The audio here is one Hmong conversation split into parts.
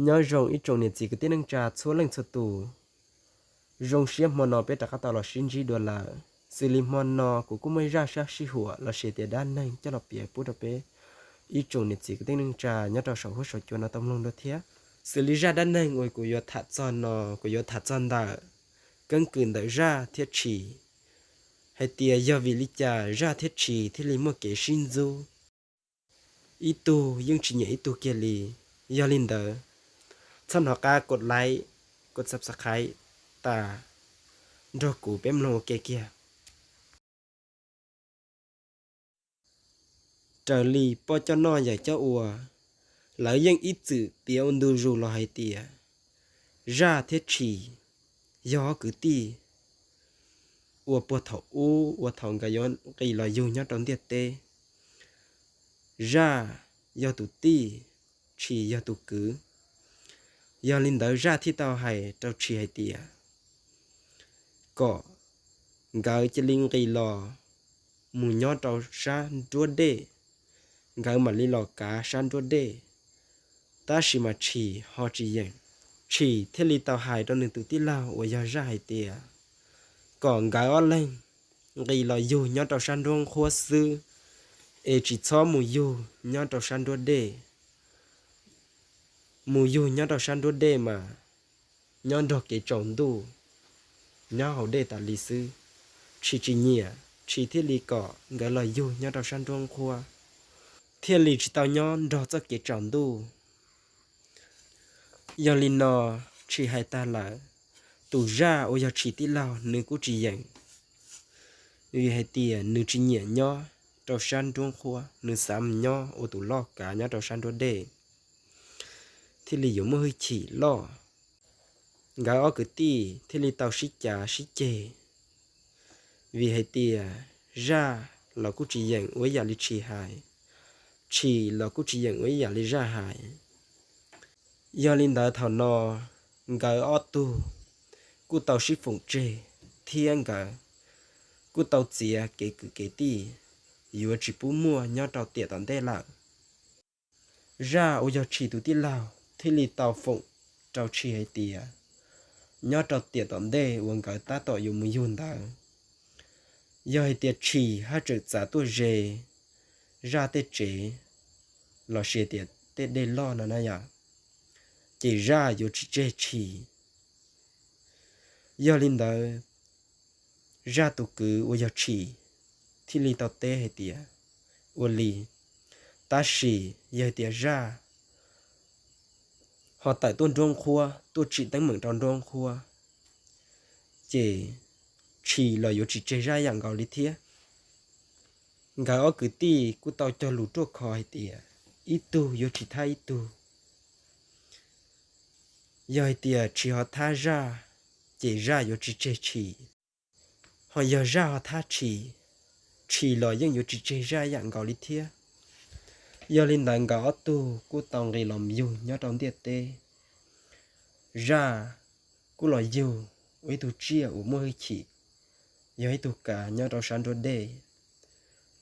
Nyob zoo ib tsoom niam txiv kwv tij neej tsa txhua leej txhua tus. Zoo siab hmo no peb rov qab tau los sib ntsib dua lawm. Xws li hmo no kuv kuj muaj zaj sab sij huam los sis tias dab neeg coj los piav pub rau peb ib tsoom niam txiv kwv tij neej tsa nyob rau saum huab saum cua no tau mloog dua thiab. Xws li zaj dab neeg uas kuv yuav tham txog no, kuv yuav tham txog ntawm keeb kwm ntawm zaj thiab tshis, hais tias yog vim li cas zaj thiab tshis thiaj li muaj kev sib ntxub, ib tug yeej tsis nyiam ib tug kiag li. Yog li ntawd, txhob hnov qab kov like, kov subscribe tas, nrog kuv peb mloog ua ke kiag. Raws li poj coj noj yawm coj ua, lawv yeej ib txwm piav ua ntu zus los hais tias zaj thiab tshis yog ob kwv tij uas puag thaum ub uas thaum nkawd yuav nqis los yug nyob rau ntiaj teb, zaj yog tus tij, tshis yog tus kwv. Yog li ntawd zaj thiaj tau hais rau tshis hais tias kom nkawd cia li nqis los mus nyob rau sab nruab dej, nkawd mam li los kav sab nruab dej. Tab sis mas tshis ho tsis yeem. Tshis thiaj li tau hais rau nws tus tij laug uas yog zaj hais tias kom nkawd ob leeg nqis los yug nyob rau sab nruab nqhuab xwb, es tsis txhob mus yug nyob rau sab nruab dej. Mus yug nyob rau sab nruab dej mas nyob nrog kev tsaus ntuj, nyob hauv dej tas li xwb. Tshis tsis nyiam, tshis thiaj li kom nkawd los yug nyob rau sab nruab nqhuab, thiaj li tsis tau nyob nrog txoj kev tsaus ntuj. Yog li no, tshis hais tag lawm, tus zaj uas yog tshis tij laug nws kuj tsis yeem, vim hais tias nws tsis nyiam nyob rau sab nruab nqhuab, nws xav mus nyob ua tus loj kav nyob rau sab nruab dej, thiaj li yuav muaj hwj chim loj. Nkawd ob kwv tij thiaj li tau sib cav sib ceg, vim hais tias zaj los kuj tsis yeem ua ib yam li tshis hais, tshis los kuj tsis yeem ua ib yam li zaj hais. Yog li ntawd thaum no nkawd ob tug kuj tau sib foom tseg, thiab nkawd kuj tau txiav kev kwv kev tij, yuav tsis pub muaj nyob rau tiam tom ntej lawm. Zaj uas yog tshis tus tij laug thiaj li tau foom rau tshis hais tias nyob rau tiam tom ntej uas nkawd tab tom yuav mus yug ntawd, yog hais tias tshis haj tseem txav tuaj ze zaj tej tsev los sis tias tej dej loj no na yom, ces zaj yuav tsis tseg tshis. Yog li ntawd, zaj tus kwv uas yog tshis thiaj li tau teb hais tias, ua li, tab sis yog hais tias zaj ho tawm tuaj nruab nqhuab, tuaj tsim teeb meem rau nruab nqhuab, ces tshis los yuav tsis tseg zaj yam nkaus li thiab. Nkawd ob kwv tij kuj tau cog lus ruaj khov hais tias ib tug yuav tsis thab ib tug. Yog hais tias tshis ho thab zaj, ces zaj yuav tsis tseg tshis. Ho yog zaj ho thab tshis, tshis los yeej yuav tsis tseg zaj yam nkaus li thiab. Yog li ntawd nkawd ob tug kuj tau nqis los yug nyob rau ntiaj teb. Zaj kuj los yug ua ib tug tsiaj uas muaj hwj chim, yog ib tug kav nyob rau sab nruab dej.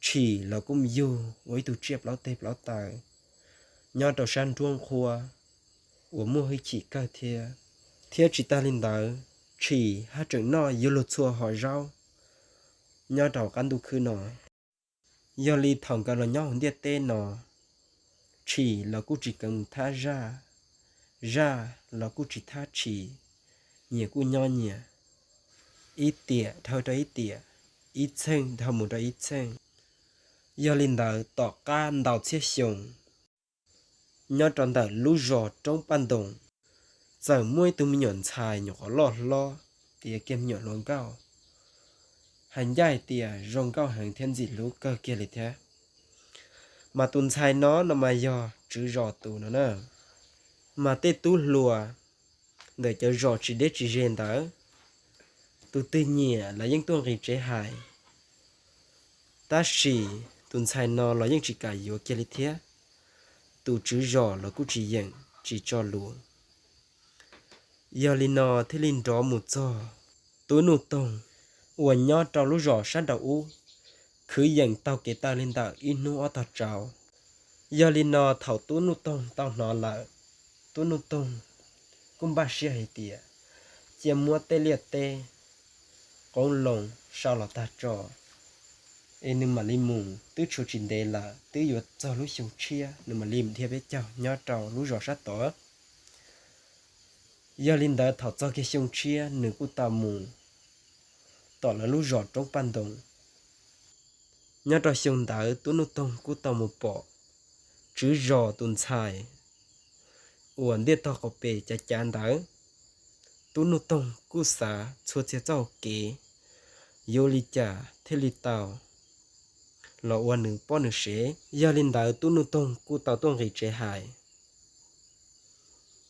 Tshis los kuj yug ua ib tug tsiaj plaub teg plaub taw nyob rau sab nruab nqhuab uas muaj hwj chim kawg thiab. Thiab tsis tas li ntawd, tshis haj tseem noj yuav luag txhua hom zaub nyob rau qab ntuj khwb no. Yog li thaum nkawd los nyob hauv ntiaj teb no, tshis los kuj tsis kheev mus thab zaj, zaj los kuj tsis thab tshis, nyias kuj nyob nyias, ib tiam dhau rau ib tiam, ib txheej dhau mus rau ib txheej. Yog li ntawd tom qab ntau txhiab xyoo, nyob rau ntawm lub zos Roob Paj Ntoos, txawm muaj ib tug me nyuam ntxhais nyuam qhuav loj hlob, tiav kiag me nyuam hluas nkauj, hais ncaj hais tias zoo nkauj heev thiab ntxim hlub kawg kiag li thiab. Mas tus ntxhais no no mas yog tswv zos tus no na. Mas tej tub hluas ntawm cov zos tsis deb tsis ze ntawd, tus twg nyiam los yeej tuaj nqis tsev hais. Tab sis tus ntxhais no los yeej tsis kam yuav kiag li thiab, tus tswv zos los kuj tsis yeem tsis tso lus. Yog li no thiaj li nrov mus txog Tub Nuj Toog uas nyob rau lub zos sab nraud ub, khwv yeem taug kev taw li ntawm ib hnub ob tog tsau. Yog li no thaum Tub Nuj Toog tau hnov lawm, tub Nuj Toog kuj npaj siab hais tias cia muab tej liaj teb qoob loo sau los tag tso es nws mam li mus, twb tshuav tsis ntev lawm twb yuav txog lub xyoo tshiab nws mam li dhia peb caug nyob rau lub zos sab tod. Yog li ntawd thaum txog kiag xyoo tshiab nws kuj tau mus tom lawv lub zos Roob Paj Ntoo. Nyob rau xyoo ntawd tub Nuj Toog kuj tau mus pom tswv zos tus ntxhais uas ntiaj tog qaum pes cav cav ntawd. Tub Nuj Toog kuj xav txhua txhia txoj hauv kev yuav ua li cas thiaj li tau los ua nws poj nws sev. Yog li ntawd tub Nuj Toog kuj tau tuaj nqis tsev hais,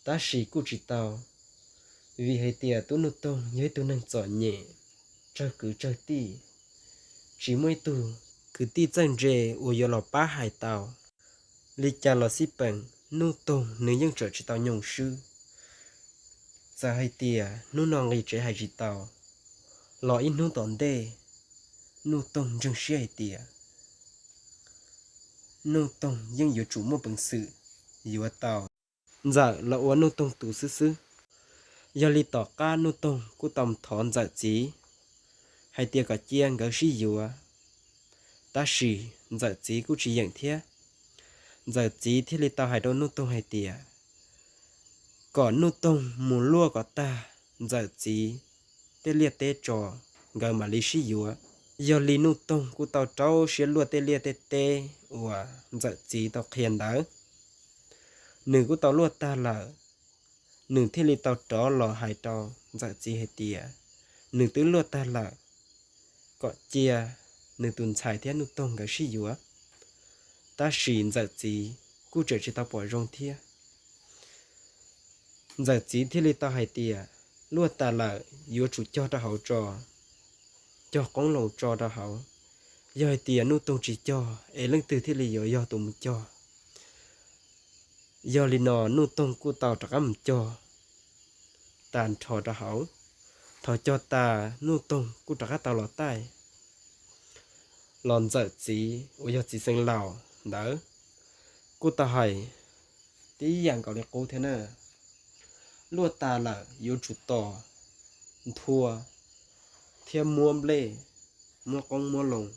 tab sis kuj tsis tau, vim hais tias tub Nuj Toog yog ib tug neeg txom nyem, tsawg kwv tsawg tij, tsis muaj ib tug kwv tij txawj ntse uas yuav los pab hais tau. Li cas los xij peem Nuj Toog nws yeej tseem tsis tau nyoo swb. Txawm hais tias hnub no nqis tsev hais tsis tau, los ib hnub tom ntej Nuj Toog ntseeg siab hais tias Nuj Toog yeej yuav tsum muaj peev xwm yuav tau Ntxawm los ua Nuj Toog tus xwb xwb. Yog li tom qab Nuj Toog kuj tau thov Ntxawm txiv hais tias kom cia nkawd sib yuav, tab sis Ntxawm txiv kuj tsis yeem thiab. Ntxawm txiv thiaj li tau hais rau Nuj Toog hais tias kom Nuj Toog mus luaj kom tag Ntxawm txiv tej liaj teb tso, nkawd mam li sib yuav. Yog li Nuj Toog kuj tau rau siab luaj tej liaj tej teb uas Ntxawm txiv tau qhia ntawd. Nws kuj tau luaj tag lawm, nws thiaj li tau rov los hais rau Ntxawm txiv hais tias nws twb luaj tag lawm, kom cia nws tus ntxhais thiab Nuj Toog nkawd sib yuav. Tab sis Ntxawm txiv kuj tseem tsis tau pom zoo thiab. Ntxawm txiv thiaj li tau hais tias luaj tas lawm yuav tsum cog rau hauv tso, cog qoob loo tso rau hauv. Yog hais tias Nuj Toog tsis cog es leej twg thiaj li yuav yog tus mus cog? Yog li no Nuj Toog kuj tau rov qab mus cog tas nrho rau hauv. Thaum cog tas Nuj Toog kuj rov qab tau los taij los Ntxawm txiv uas yog txiv xeev laus ntawd kuj tau hais tib yam nkaus li qub thiab na. Luaj tas lawm yuav tsum tos nthua thiab muab nplej, muab qoob muab loo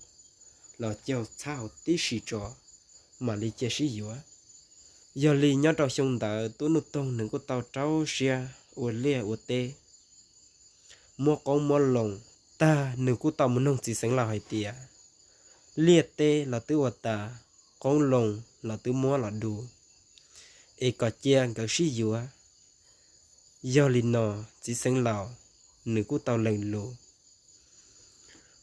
los cog txhab hauv tib si tso mam li cia sib yuav. Yog li nyob rau xyoo ntawd tub Nuj Toog nws kuj tau rau siab ua liaj ua teb, muab qoob muab loo tag nws kuj tau mus noog txiv xeev laus hais tias liaj teb los twb ua tas, qoob loo los twb muab los du, es kom cia nkawd sib yuav. Yog li no txiv xeev laus nws kuj tau lees lus.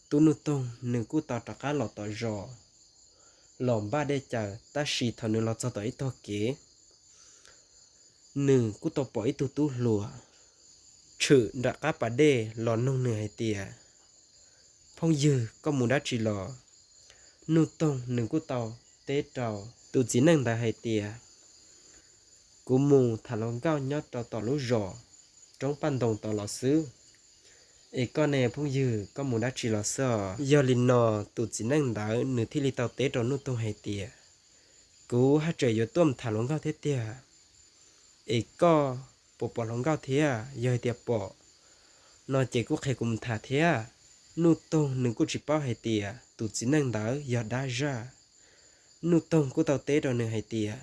Tub Nuj Toog nws kuj tau rov qab los tom zos los npaj dej cawv, tab sis thaum nws los txog tom ib tog kev, nws kuj tau pom ib tug tub hluas tshwm nram qab pas dej los noog nws hais tias, Phooj ywg, koj mus dab tsi los? Nuj Toog nws kuj tau teb rau tus txiv neej ntawd hais tias, Kuv mus tham hluas nkauj nyob rau tom lub zos Roob Paj Ntoo tod los xwb. Es koj ne phooj ywg, koj mus dab tsi los xwb os? Yog li no tus txiv neej ntawd nws thiaj li tau teb rau Nuj Toog hais tias, Kuv haj tseem yuav tuaj mus tham hluas nkauj thiab tiag. Es koj puas pom hluas nkauj thiab? Yog hais tias pom no ces kuj qhia kuv mus tham thiab. Nuj Toog nws kuj tsis paub hais tias tus txiv neej ntawd yog dab zaj. Nuj Toog kuj tau teb rau nws hais tias,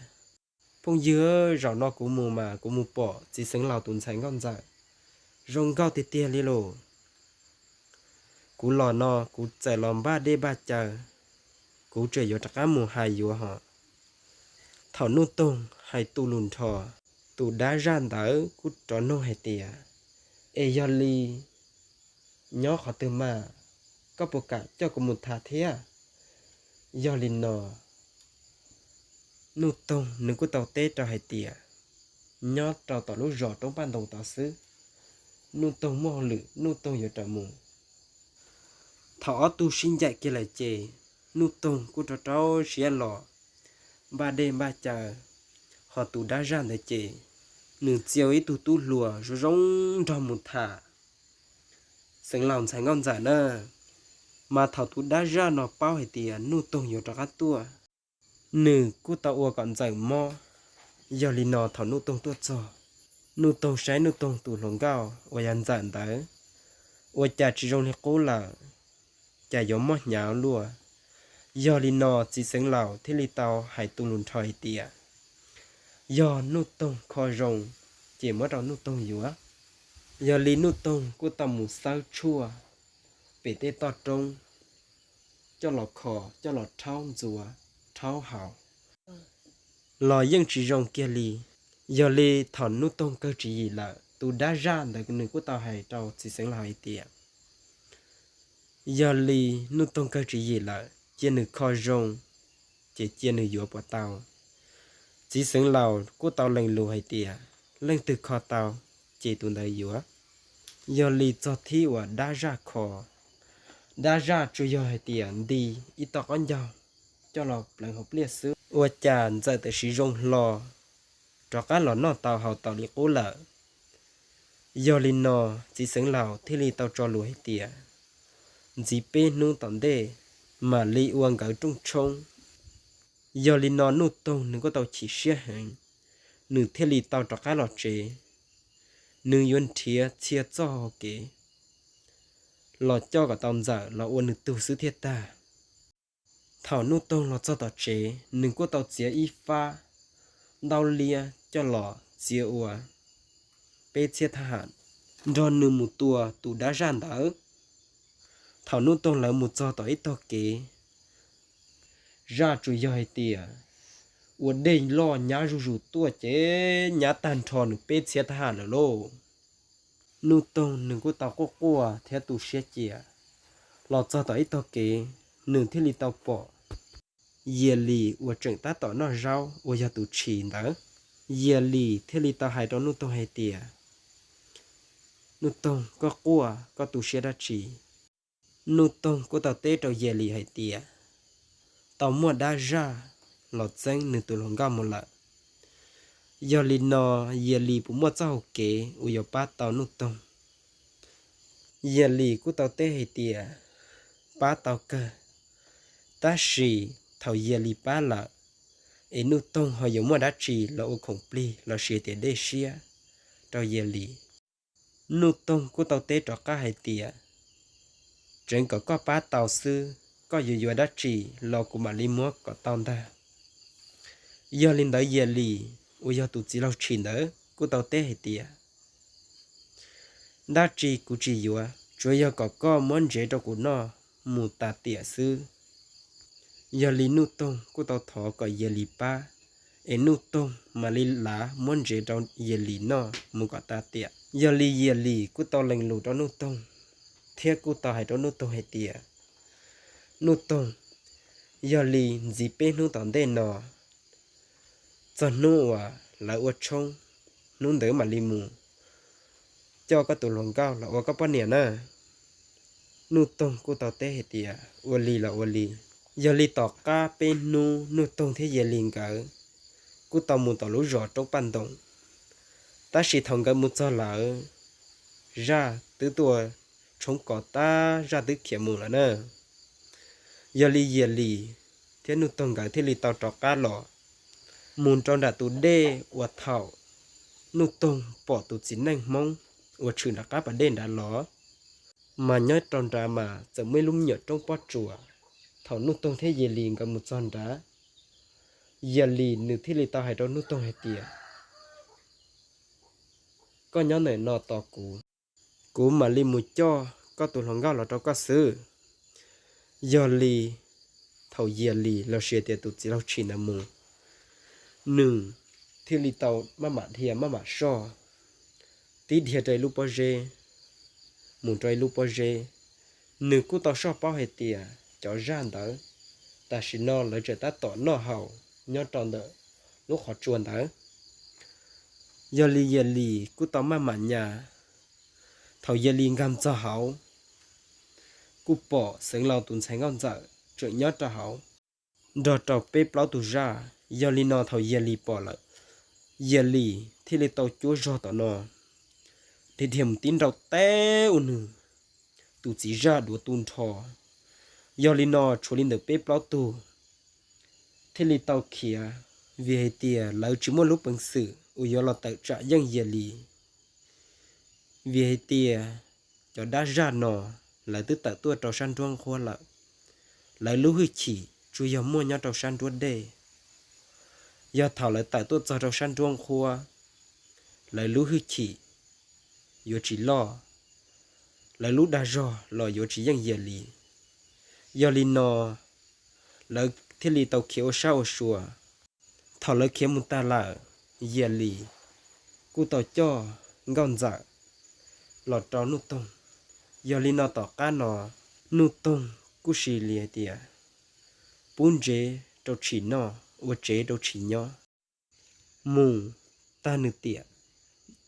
Phooj ywg, zaum no kuv mus mas kuv mus pom txiv xeev laus tus ntxhais nkauj ntxawm zoo nkauj tiag tiag li lauj. Kuv los no kuv txawm los npaj dej npaj cawv, kuv tseem yuav rov qab mus hais yuav hos. Thaum Nuj Toog hais tu lus nrho, tus dab zaj ntawd kuj rov nug hais tias, Es yog li nyob qhov twg mas, koj puas kam coj kuv mus tham thiab? Yog li no Nuj Toog nws kuj tau teb rau hais tias, Nyob rau tom lub zos Roob Paj Ntoo tod xwb, Nuj Toog muaj hauj lwm Nuj Toog yuav raws mus. Thaum ob tug sib ncaim kiag lawm ces Nuj Toog kuj rau rau siab los npaj dej npaj cawv, ho tus dab zaj ntawd ces nws txia ib tug tub hluas zoo zoo nrog mus tham xeev laus ntxhais nkauj ntxawm na. Mas thaum tus dab zaj no paub hais tias Nuj Toog yuav rov qab tuaj, nws kuj tau ua kom ntxawm mob, Yog li no thaum Nuj Toog tuaj txog, Nuj Toog saib Nuj Toog tus hluas nkauj uas yog Ntxawm ntawd ua cas tsis zoo li qub lawm, cas yuav mob hnyav luaj. Yog li no txiv xeev laus thiaj li tau hais tu lus nrho hais tias, yog Nuj Toog kho zoo, ces muab rau Nuj Toog yuav. Yog li Nuj Toog kuj tau mus xawb tshuaj pem tej toj roob coj los kho, coj los rhaub ntxuav, rhaub haus los yeej tsis zoo kiag li. Yog li thaum Nuj Toog kawg tswv yim lawm, tus dab zaj ntawd nws kuj tau hais rau txiv xeev laus hais tias, yog li Nuj Toog kawg tswv yim lawm, cia nws kho zoo, ces cia nws yuav puas tau. Txiv xeev laus kuj tau lees lus hais tias, leej twg kho tau, ces tus ntawd yuav. Yog li txog thib uas dab zaj kho, dab zaj tsuas yog hais tias nti ib toj qaub ncaug coj los pleev hauv pliaj xwb, ua cas Ntxawm tam sim zoo hlo rov qab los noj tau haus tau li qub lawm. Yog li no txiv xeev laus thiaj li tau tso lus hais tias, ntxiv peb hnub tom ntej mam li ua nkawd rooj tshoob. Yog li no Nuj Toog nws kuj tau chim siab heev, nws thiaj li tau rov qab los tsev. Nws yuav nrhiav txhia txoj hau kev los coj kom tau Ntxawm los ua nws tug xwb thiaj tag. Thaum Nuj Toog los txog tom tsev, nws kuj tau txiav ib fab ntaub liab coj los txia ua peb txhiab thab ham nrog nws mus tua tus dab zaj ntawd. Thaum Nuj Toog lawv mus txog tom ib tog kev, zaj tsuas yog hais tias ua dej loj nyab zuj zus tuaj ces nyab tag nrho nws peb txhiab thab ham lawm lauj. Nuj Toog nws kuj tau quaj quaj thiab tu siab cia. Los txog tom ib tog kev, nws thiaj li tau pom Yias Lis uas tseem tab tom noj zaub uas yog tus tshis ntawd. Yias Lis thiaj li tau hais rau Nuj Toog hais tias, Nuj Toog, koj quaj koj tu siab dab tsi? Nuj Toog kuj tau teb rau Yias Lis hais tias, tau muaj dab zaj los txeeb nws tus hluas nkauj mus lawm. Yog li no Yias Lis puas muaj txoj hau kev uas yuav pab tau Nuj Toog? Yias Lis kuj tau teb hais tias, pab tau kawg, tab sis thaum Yias Lis pab lawm, es Nuj Toog ho yuav muaj dab tsi los ua khoom plig los sis tias dej siab rau Yias Lis? Nuj Toog kuj tau teb rov qab hais tias, tseev kom koj pab tau xwb, koj yuav yuav dab tsi los kuv mam li muab kom tau ntag. Yog li ntawd Yias Lis uas yog tus txiv laug tshis ntawd kuj tau teb hais tias, dab tsi kuv tsis yuav, tsuav yog kom koj muab ntsev rau kuv noj mus tas tiam xwb. Yog li Nuj Toog kuj tau thov kom Yias Lis pab, es Nuj Toog mam li lav muab ntsev rau Yias Lis noj mus kom tas tiam. Yog li Yias Lis kuj tau lees lus rau Nuj Toog, thiab kuj tau hais rau Nuj Toog hais tias, Nuj Toog, yog li ntxiv peb hnub tom ntej no, txog hnub uas lawv ua tshoob, hnub ntawd mam li mus coj koj tus hluas nkauj los ua koj poj niam na. Nuj Toog kuj tau teb hais tias, ua li los ua li. Yog li tom qab peb hnub Nuj Toog thiab Yias Lis nkawd kuj tau mus tom lub zos Roob Paj Ntoos. Tab sis thaum nkawd mus txog lawm, zaj twb tuaj tshoob kos tag, zaj twb khiav mus lawm na. Yog li Yias Lis thiab Nuj Toog nkawd thiaj li tau rov qab los mus rau nram tus dej uas thaum Nuj Toog pom tus txiv neej Hmoob uas tshwm nram qab pas dej nrad los. Mas nyob rau nrad mas txawm muaj ib lub me nyuam roob pob tsuas. Thaum Nuj Toog thiab Yias Lis nkawd mus txog nrad, Yias Lis nws thiaj li tau hais rau Nuj Toog hais tias, koj nyob ntawm no tos kuv, kuv mam li mus coj koj tus hluas nkauj los rau koj xwb. Yog li thaum Yias Lis los sis tias tus txiv laug tshis ntawd mus, nws thiaj li tau maj mam dhia maj mam soj, tib dhia rau ib lub pob zeb mus rau ib lub pob zeb. Nws kuj tau soj paub hais tias cov zaj ntawd tam sim no lawv tseem tab tom noj haus nyob rau ntawm lub qhov tsua ntawd. Yog li Yias Lis kuj tau maj mam nyas. Thaum Yias Lis nkag txog hauv, kuj pom Xeev Laus tus ntxhais Nkauj Ntxawm tseem nyob rau hauv nrog rau peb plaub tug zaj. Yog li no thaum Yias Lis pom lawm, Yias Lis thiaj li tau cuab zog tom no, dhia dhia mus tib nrau teb ua nws tus txiv zaj duav tu nrho. Yog li no tshuav li ntawm peb plaub tug thiaj li tau khiav Vim hais tias lawv tsis muaj lub peev xwm uas yuav los tawm tsam yeej Yias Lis. Vim hais tias cov dab zaj no lawv twb tawm tuaj rau sab nruab nqhuab lawm, lawv lub hwj chim tsuas yog muaj nyob rau sab nruab dej. Yog thaum lawv tawm tuaj txog rau sab nruab nqhuab, lawv lub hwj chim yuav tsis loj, lawv lub dag zog los yuav tsis yeej Yias Lis. Yog li no, lawv thiaj li tau khiav ua sab ua sua. Thaum lawv khiav mus tag lawm, Yias Lis kuj tau coj Nkauj Ntxawm los rau Nuj Toog. Yog li no tom qab no, Nuj Toog kuj sis li hais tias pub ntsev rau Tshis noj, ua tsev rau Tshis nyob. Mus tag nws tiam,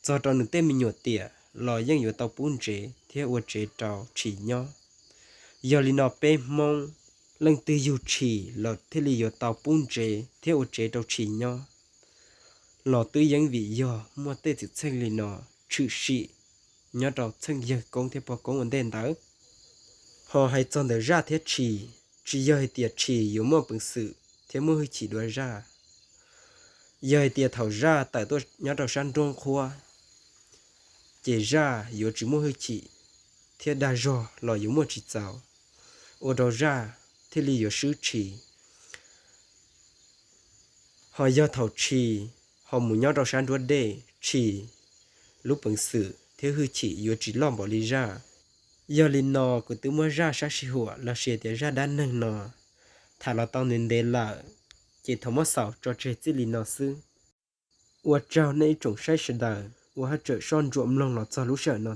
txog rau nws tej me nyuam tiam los yeej yuav tau pub ntsev thiab ua tsev rau Tshis nyob. Yog li no peb Hmoob leej twg yug Tshis los thiaj li yuav tau pub ntsev thiab ua tsev rau Tshis nyob. Los twb yeej vim yog muaj tej txwm txheej li no tshwm sim nyob rau txheej yawg koob thiab pog koob ua ntej ntawd. Ho hais txog ntawm zaj thiab Tshis, tsis yog hais tias Tshis yuav muaj peev xwm thiab muaj hwj chim dua zaj. Yog hais tias thaum zaj tawm tuaj nyob rau sab nruab nqhuab, ces zaj yuav tsis muaj hwj chim thiab dag zog los yuav muaj tsis txaus, ua rau zaj thiaj li yuav swb Tshis. Ho yog thaum Tshis ho mus nyob rau sab nruab dej, Tshis lub peev xwm thiab hwj chim yuav tsis loj npaum li zaj. Yog li no kuv twb muab zaj sab sij huam los sis tias zaj dab neeg no tham los tau ntev ntev lawm, ces thov muab xaus tso tseg txij li no xwb. Ua tsaug nej ib tsoom saib sawv daws uas haj tseem soj ntsuam mloog los txog lub sij hawm no.